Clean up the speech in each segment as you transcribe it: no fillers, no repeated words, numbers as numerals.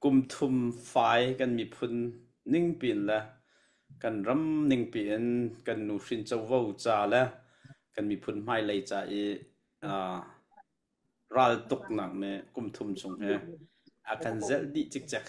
Kum thum fai kan miphun ningpi in le kan ram ningpi in kan nuhrin covo ca le kan miphun hmailei ca i uh, raltuknak nih kum thum chung hi a kan zelh dih cikcek.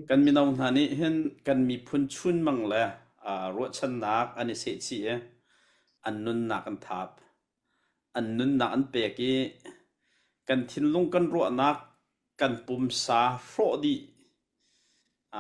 Kan mino hna nih hin kan miphun chunmang le uh, ruahchannak an i sehchih i an nunnak an thap. An nunnak an pek i kan thinlung kan ruahnak kan pumsa hrawh dih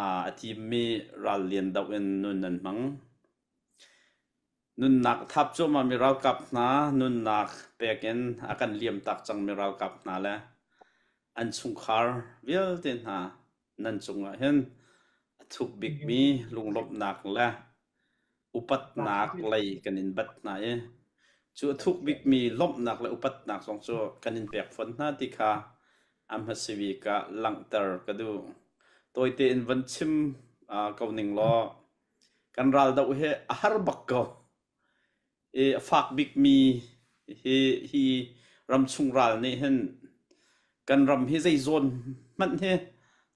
a timmi ral lian doh in nun an hmang. Nunnak thap cuahmahmi ralkap hna nunnak pek in a kan liamtak cangmi ralkap hna le an chungkhar vialte hna nan cungah hin a thuk bikmi lunglawmhnak le upatnak lei kan in bat hna i cu a thuk bikmi lawmhnak le upatnak zong cu kan in pek fawn hna ti kha a hmasa bik ah langhter ka duh. Tawite in van chim ko ning law kan ral doh hi a har bak ko. I a fak bikmi hi hi ramchung ral nih hin kan ram hi zei zawn hmanh hi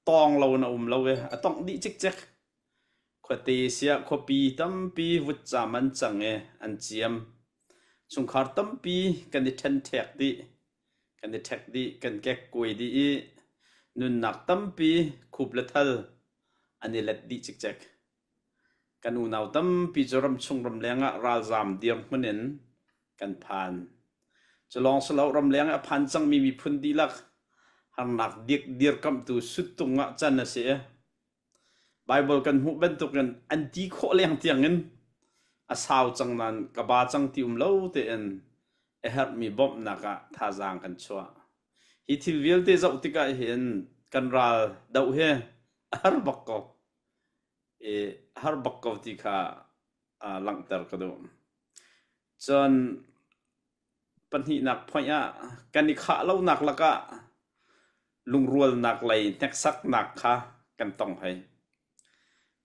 tawng lo in a um lo i a tongh dih cikcek. Khuate siah khuapi tampi vutcam an cang i an ciam. Chungkhar tampi kan i ṭhenṭhek dih. Kan i ṭhek dih, kan kekkuai dih i nunnak tampi khup le thal an i let dih cikcek. Kan unau tampi cu ramchung ramleng ah ralzaam dirhmun in kan phan. Cu lawng si lo ramleng ah a phan cangmi miphun dihlak harnak dirkamhtu suttung ah can a si i Baibal kan hmuh bantukin an ti khawh leng tiangin a sau cang nain ka ba cang ti um lo tein a herhmi bawmhnak ah thazaang kan chuah. Hi thil vialte zoh tikah hin kan ral doh hi a har bak ko. I a har bak ko ti kha langhter ka duh. Cun Pahnihnak point ah kan i khah lonak lakah lungrualnak lei hneksaknak kha kan tong hoi.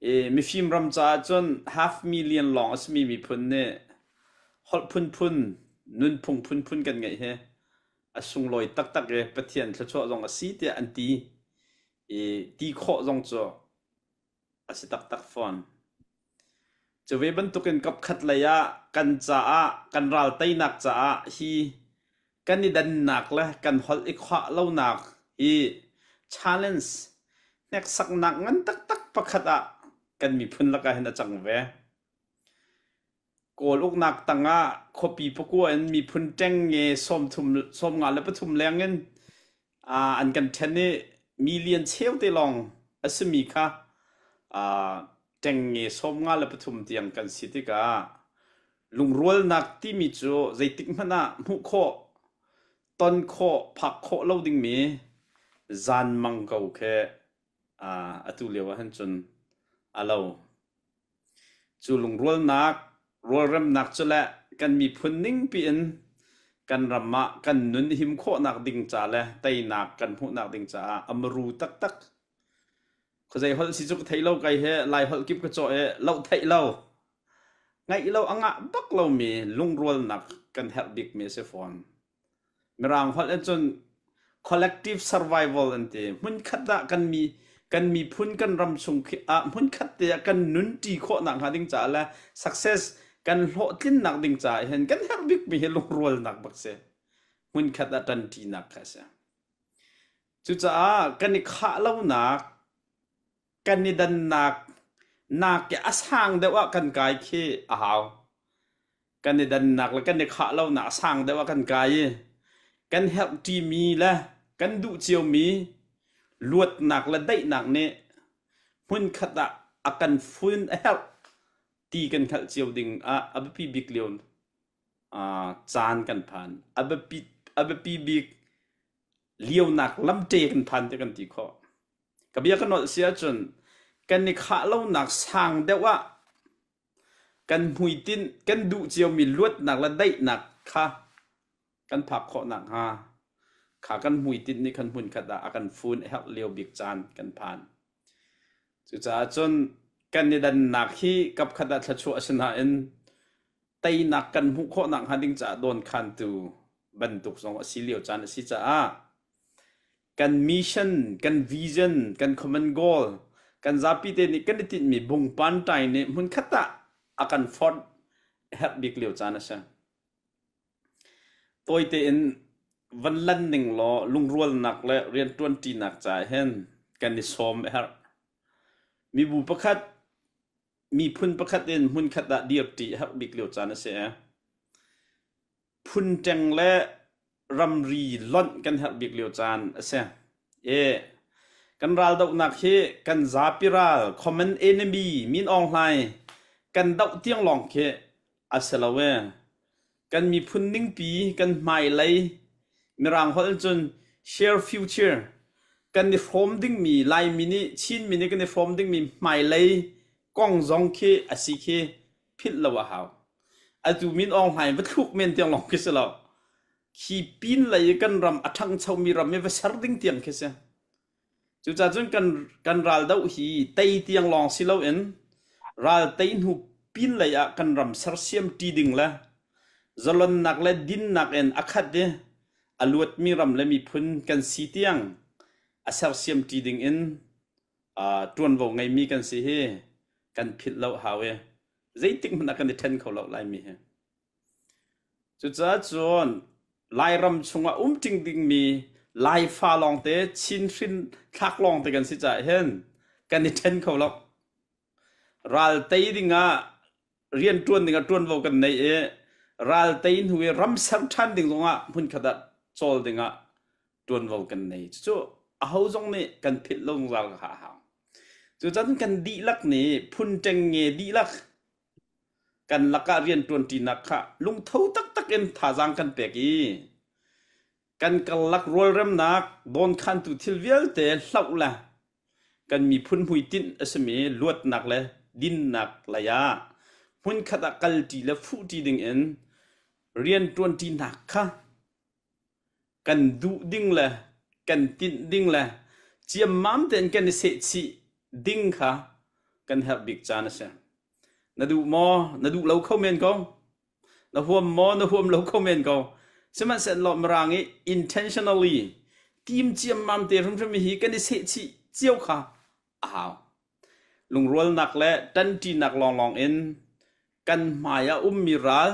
I mifim ram caah cun half million lawng a simi miphun nih holh phunphun, nunphung phunphun kan ngeih hi a sunglawi taktak i Pathian thluachuah zong a si tiah an ti. I ti khawh zong cu a si taktak fawn. Cu ve bantukin kapkhat lei ah kan caah kan ral teinak caah hi kan i dannak le kan holh i khah lonak hi challenge hneksaknak ngan taktak pakhat ah kan miphun lakah hin a cang ve. Kawl uknak tangah khuapi pakua in miphun ṭengnge 33 leng in an kan ṭhen i million cheu te lawng a simi kha ṭengnge 53 tiang kan si tikah lungrualnak timi cu zeitik hmanh ah hmuh khawh, ton khawh, phak khawh lo dingmi zanmang ko khi atu lio ah hin cun a lo. Cu lungrualnak, rualremnak cu le kan miphun ningpi in kan ram ah kan nun him khawhnak ding ca le teinak kan hmuhnak ding caah a muru taktak. Khuazei holh si cu ka thei lo kai he Lai holh kip ka cawh i loh theih lo. Ngaih lo a ngah bak lomi lungrualnak kan herh bikmi a si fawn. Mirang holh in cun collective survival an ti. Hmunkhat ah kan mi kan miphun kan ram chung khi ah hmunkhat te ah kan nunṭi khawhnak hnga ding caah le success kan hlawhtlinnak ding caah hin kan herh bikmi hi lungrualnak bak si. Hmunkhat ah ṭanṭinak kha a si. Cucaah kan i khah lonak kan i dannak nak i a sang deuh ah kan kai khi a hau. Kan i dannak le kan i khah lonak a sang deuh ah kan kai i kan herh ṭimi le kan duh ciomi luatnak le daihnak nih hmunkhat ah a kan fun a herh ti kan hngalh cio ding ah a biapi bik lio caan kan phan. A biapi, a biapi bik lionak lamṭe kan phan ti kan ti khawh. Ka bia ka nolh si ahcun kan i khah lonak sang deuh ah kan hmuitinh kan duh ciomi luatnak le daihnak kha kan phak khawh nakhnga kha kan hmuitinh nih khan hmunkhat ah a kan fun a herh lio bik caan kan phan. Cucaah cun kan i dannak hi kapkhat ah thluachuah a si nain teinak kan hmuh khawh nakhnga ding caah dawnkhantu bantuk zong a si lio caan a si caah. Kan mission, kan vision, kan common goal, kan zapi te nih kan i tinhmi bungpan ṭai nih hmunkhat ah a kan forh herh bik lio caan a si. Tawi tein van lan ning law lungrualnak le rianṭuanṭinak caah hin kan i sawm a herh. Mibu pakhat, miphun pakhat in hmunkhat ah dirṭi a herh bik lio caan a si. Phun ṭeng le ramri lonh kan herh bik lio caan a si. I kan raldohnak hi kan zapi ral, common enemy, Min Aung Hlaing kan doh tiang lawng khi a si lo ee. Kan miphun ningpi kan hmailei Mirang holh in cun share future kan i hrawm dingmi Laimi nih Chinmi nih kan i hrawm dingmi hmailei kong zong khi a si khi philh lo a hau. Atu Min Aung Hlaing va thluk men tiang lawng khi si lo. Khi pin lei i kan ram a ṭhangchomi ram i va ser ding tiang khi si. Cucaah cun kan, kan raldoh hi tei tiang lawng si loin ral tei hnu pinlei ah kan ram sersiam ṭi ding le zalonnak le dinnak in a khat i a luatmi ram le miphun kan si tiang a sersiam ṭi ding in uh, ṭuanvo ngeimi kan si hi kan philh lo hau i zeitik hmanh ah kan i ṭhen kho lo Laimi hi. Cucaah cun Lairam chungah um ṭing dingmi Laifa lawngte, Chin hrin thlak lawngte kan si caah hin kan i ṭhen kho lo. Ral tei dingah rianṭuan dingah ṭuanvo kan nei i ral tei hnu i ram ser ṭhan ding zongah hmunkhat ah cawl dingah ṭuanvo kan nei. Cucu aho zong nih kan philh lo zungzal kha a hau. Cucaah kan dihlak nih phun ṭengnge dihlak Kan lakah rianṭuanṭinak kha lungtho taktak in thazaang kan pek i kan karlak rualremnak dawnkhantu thil vialte hloh le kan miphun hmuitinh a simi luatnak le dinnak lei ah hmunkhat ah kalṭi le fuhṭi dingin rianṭuanṭinak kha kan duh ding le kan tinh ding le ciammam tein kan i sehchih ding kha kan herh bik caan a si. Na duh maw? Na duh lo kho men ko. Na huam maw? Na huam lo kho men ko. Sihmanhsehlaw Mirang i intentionally tim ciammam te hrimhrim hi kan i sehchih cio kha a hau. Lungrualnak le ṭanṭinak lawnglawng in kan hmai ah ummi ral,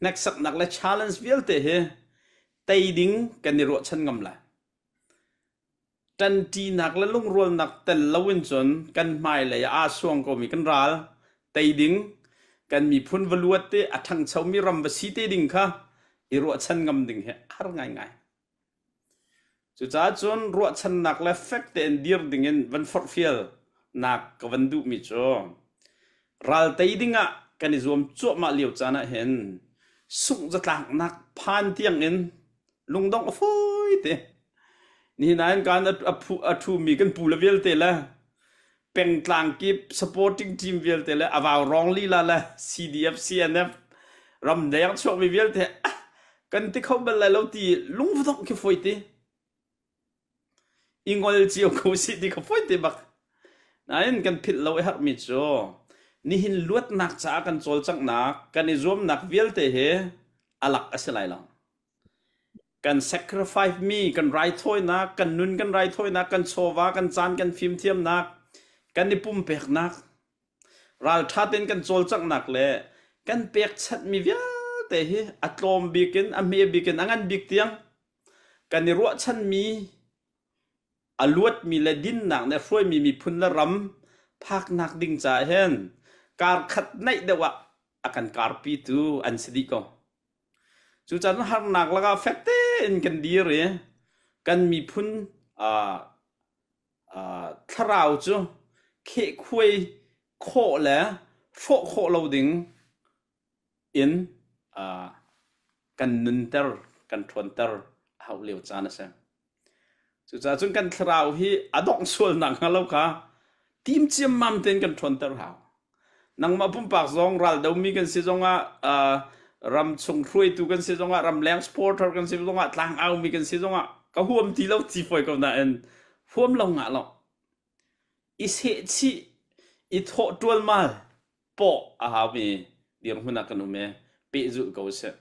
hneksaknak le challenge vialte hi tei ding kan i ruahchan ngam lai. Ṭanṭinak le lungrualnak tel loin cun kan hmailei ah aa suang komi kan ral tei ding, kan miphun va luat te a ṭhangchomi ram va si te ding kha i ruahchan ngam ding hi a har ngaingai. Cucaah cun ruahchannak le fek tein dir dingin van forhfial nak ka van duhmi cu ral tei dingah kan i zuam cuahmah lio caan ah hin sungh zatlaknak phan tiangin lungdongh a fawi te. Nihin ah hin kaan a, phu, a ṭhumi kan pu le vialte le pengtlang kip supporting team vialte le a vau rong lila le CDF CNF ramdeng chuakmi vialte ah kan ti kho bal lai lo ti lungvadongh khi foi ti i ngol cio ko si ti kha foi ti bak nain kan philh lo i harmi cu nihin luatnak caah kan cawlcanghnak kan i zuamnak vialte hi alak a si lai lo Kan sacrifice mi kan raithawinak, kan nun kan raithawinak, kan chawva, kan caan kan fimthiamnak, kan i pumpeknak, ralṭha tein kan cawlcanghnak le kan pekchanhmi vialte hi a tlawm bik in, a hme bik in, a ngan bik tiang kan i ruahchanmi a luatmi le dinnak nih a hruaimi miphun le ram phaknak ding caah hin kar khat naih deuh ah a kan karpitu an si dih ko. Cucaah harnak lakah fek tein kan dir i kan miphun uh, uh, thlarau cu khehkhuai khawh le hrawh khawh lo ding in uh, kan nunter, kan ṭhawnter a hauh lio caan a si. Cucaah cun kan thlarau hi a dongh sual nakhnga lo kha tim ciammam tein kan ṭhawnter hau. Nangmah pumpak zong raldomi kan si zongah uh, ramchung hruaitu kan si zongah ramleng supporter kan si zongah tlangaumi kan si zongah ka huam ti lo ti fawi ko nain huam lo ngah lo. I sehchih i thawh ṭualmal pawh a haumi dirhmun ah kan um i pehzulh ko usih.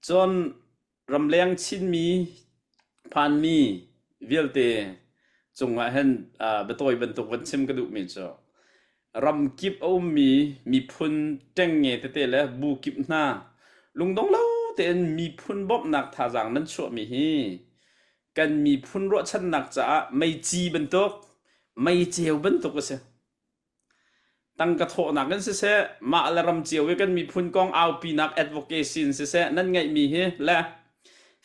Cun ramleng Chinmi phanmi. vialte cungah hin biatawi bantuk van chim ka duhmi cu ramkip a ummi miphun ṭengnge tete le bu kip hna lungdong lo tein miphun bawmhnak thazaang nan chuahmi hi kan miphun ruahchannak caah meici bantuk meiceu bantuk a si. Tangka thawhnak in siseh, mah le ram cio i kan miphun kong aupinak advocacy in siseh nan ngeihmi hi le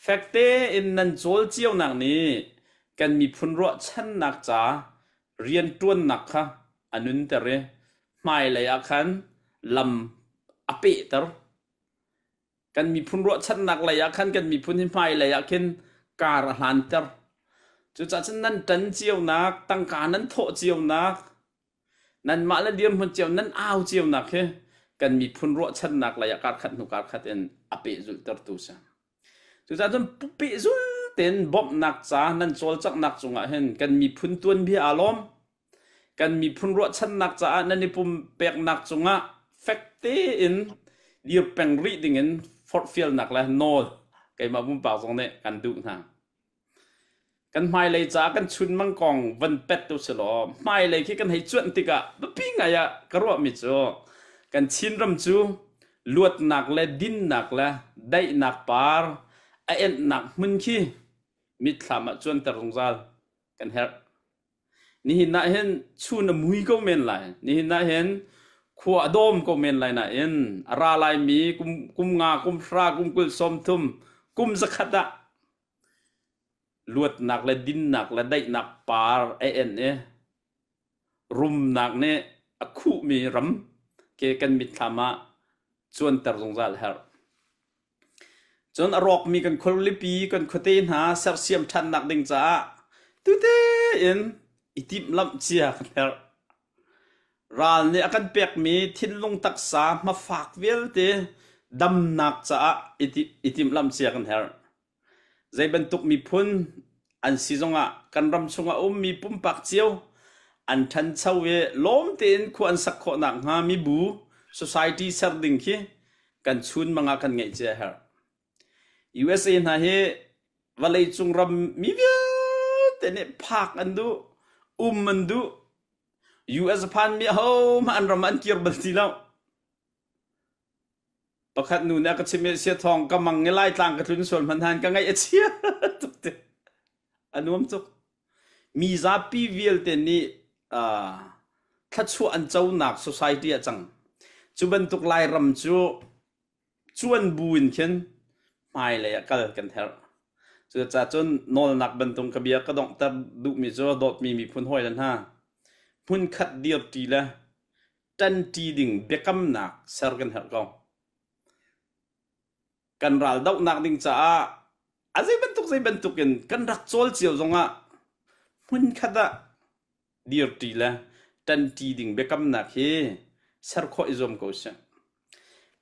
fek tein nan cawl cionak nih kan miphun ruahchannak ca rianṭuannak kha a nunter i hmailei ah khan lam a pehter. Kan miphun ruahchannak lei ah khan kan miphun hi hmailei ah khin kar a hlanter. Cucaah cun nan ṭan cionak, tangka nan thawh cionak, nanmah le dirhmun cio nan au cionak hi kan miphun ruahchannak lei ah karkhat hnu karkhat in a pehzulhtertu si. Cucaah cun pehzul tein bawmhnak ca nan cawlcanghnak cungah hin kan miphun tuanbia aa lawm. Kan miphun ruahchannak caah nan i pumpeknak cungah fek tein dir peng rih dingin forhfialnak le nawl keimah pumpak zong nih kan duh hna. Kan hmailei caah kan chunmang kong van pet tu si law hmailei khi kan hei cuanh tikah biapi ngai ah ka ruahmi cu kan Chinram cu luatnak le dinnak le daihnak par a enhnak hmun khi mitthlam ah cuanter zungzal kan herh. Nihin ah hin chun a mui ko men lai. Nihin ah hin khua a dawm ko men lai nain a ra laimi kum, kum nga, kum hra, kum 20, 30, kum 100 ah luatnak le dinnak le daihnak par a en i rumnak nih a khuhmi ram ke kan mitthlam ah cuanter zungzal herh. Cun a rawkmi kan khualipi kan khuate hna sersiam ṭhannak ding caah tute in i timhlamh cia kan herh. Ral nih a kan pekmi thinlung taksa hmafak vialte damnak caah i timhlamh cia kan herh. Zei bantuk miphun an si zongah kan ram chungah a ummi pumpak cio an ṭhancho i lawm tein khua an sak khawh nakhnga mibu society ser ding khi kan chunmang ah kan ngeih cia a herh. USA hna hi vawleicung ram mi vialte nih phak an duh, um an duh. US a phanmi ahohmanh an ram ah an kir bal ti lo. Pakhat nu nih a ka chimh i siathawng ka mang i Laitlang ka tlun sual hmanh han ka ngaih a chia tuk ti. A nuam tuk. Mi zapi vialte nih uh, thluachuah an conak society ah cang. Cu bantuk Lairam cu cuan bu in khin hmailei ah kal kan herh. Cucaah cun nawlnak bantung ka bia ka donghter duhmi cu dawtmi miphun hawi le hna hmunkhat dirṭi le ṭanṭi ding biakamnak ser kan herh ko. Kan ral dohnak ding caah a zei bantuk zei bantuk in kan rak cawl cio zongah hmunkhat ah dirṭi le ṭanṭi ding biakamnak hi ser khawh i zuam ko sih.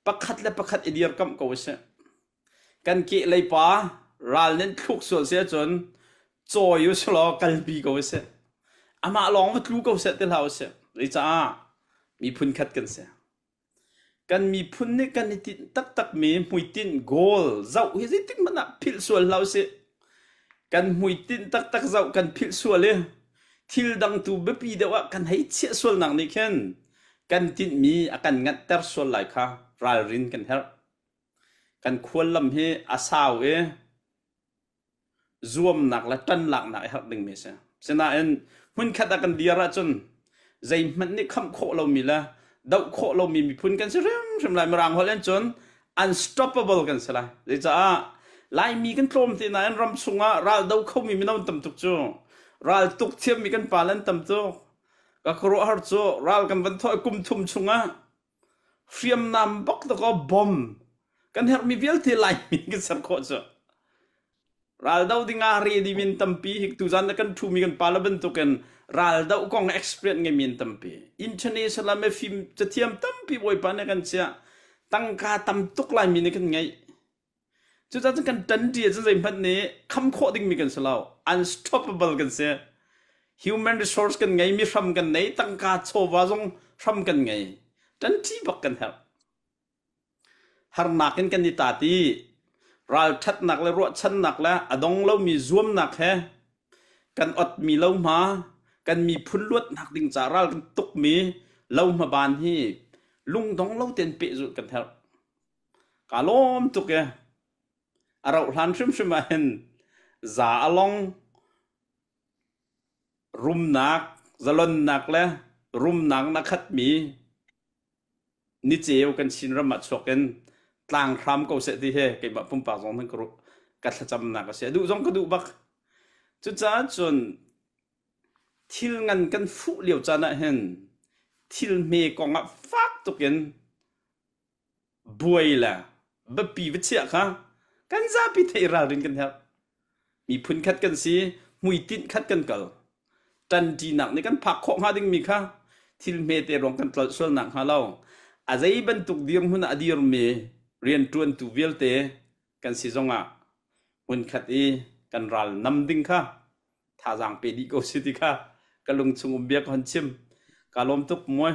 Pakhat le pakhat i dirkamh ko usih. Kan kehlei pa ral nih thluk sual si ahcun cawi usih law kalpi ko usih. Amah lawng va tlu ko seh ti hlah usih. Zeicah miphun khat kan si. Kan miphun nih kan i tinh taktakmi hmuitinh goal zoh hi zeitik hmanh ah philh sual hlah usih. Kan hmuitinh taktak zoh kan philh sual i thil dang tu biapi deuh ah kan hei chiah sualnak nih khin kan tinhmi a kan nganhter sual lai kha ralrin kan herh. Kan khuallam hi a sau i zuamnak le ṭanlaknak i harh dingmi a si. Sinain hmunkhat ah kan dir ahcun zeihmanh nih khamh khawh lomi le doh khawh lomi miphun kan si hrimhrim lai. Mirang holh in cun unstoppable kan si lai. Zeicah Laimi kan tlawm te nain ram chungah ral do khomi mino an tam tuk cu. Ral tuk thiammi kan pa le an tam tuk. Ka khuaruahhar cu ral kan van thawh i kum thum chungah Hriamnam bak dakaw bom kan herhmi vialte Laimi kan ser khawh cu. Raldo dingah ready min tampi hi tuzan na kan ṭhumi kan pala bantukin raldo kong experience ngeimi an tampi. International ah fim cathiam tampi Bawipa nih kan chiah. Tangka tam tuk Laimi nih kan ngeih. Cucaah cun kan ṭanṭi ahcun zeihmanh nih kham khawh dingmi kan si lo. Unstoppable kan si. Human resource kan ngei, mi hram kan nei, tangka chawva zong hram kan ngei. Ṭanṭi bak kan herh. Harnak in kan i tat i ralṭhatnak le ruahchannak le a dong lomi zuamnak he. Kan otmi lohma, kan miphun luatnak ding ca ral kan tukmi lohma ban hi lungdong lo tein pehzulh kan herh. Kaa lawm tuk e. A rauh hlan hrimhrim ah hin za a long rumnak, zalonnak le rumnak na khatmi niceu kan Chinram ah chuak in tlang hram ko seh ti hi keimah pumpak zong nan ka ruh ka thlacamnak a si. A duh zong ka duh bak. Cucaah cun thil ngan kan fuh lio caan ah hin thil hme kong ah fak tuk in buai le biapi va chiah kha kan zapi theih ralrin kan herh. Miphun khat kan si, hmuitinh khat kan kal. Ṭanṭinak nih kan phak khawh hnga dingmi kha thil hmete ruang kan tlolh sualnak hnga lo. A zei bantuk dirhmun ah a dirmi rianṭuantu vialte kan si zongah hmunkhat i kan ral nam ding kha thazaang pe dih ko si ti kha ka lungchung um bia ka hon chim. Kaa lawm tuk muai.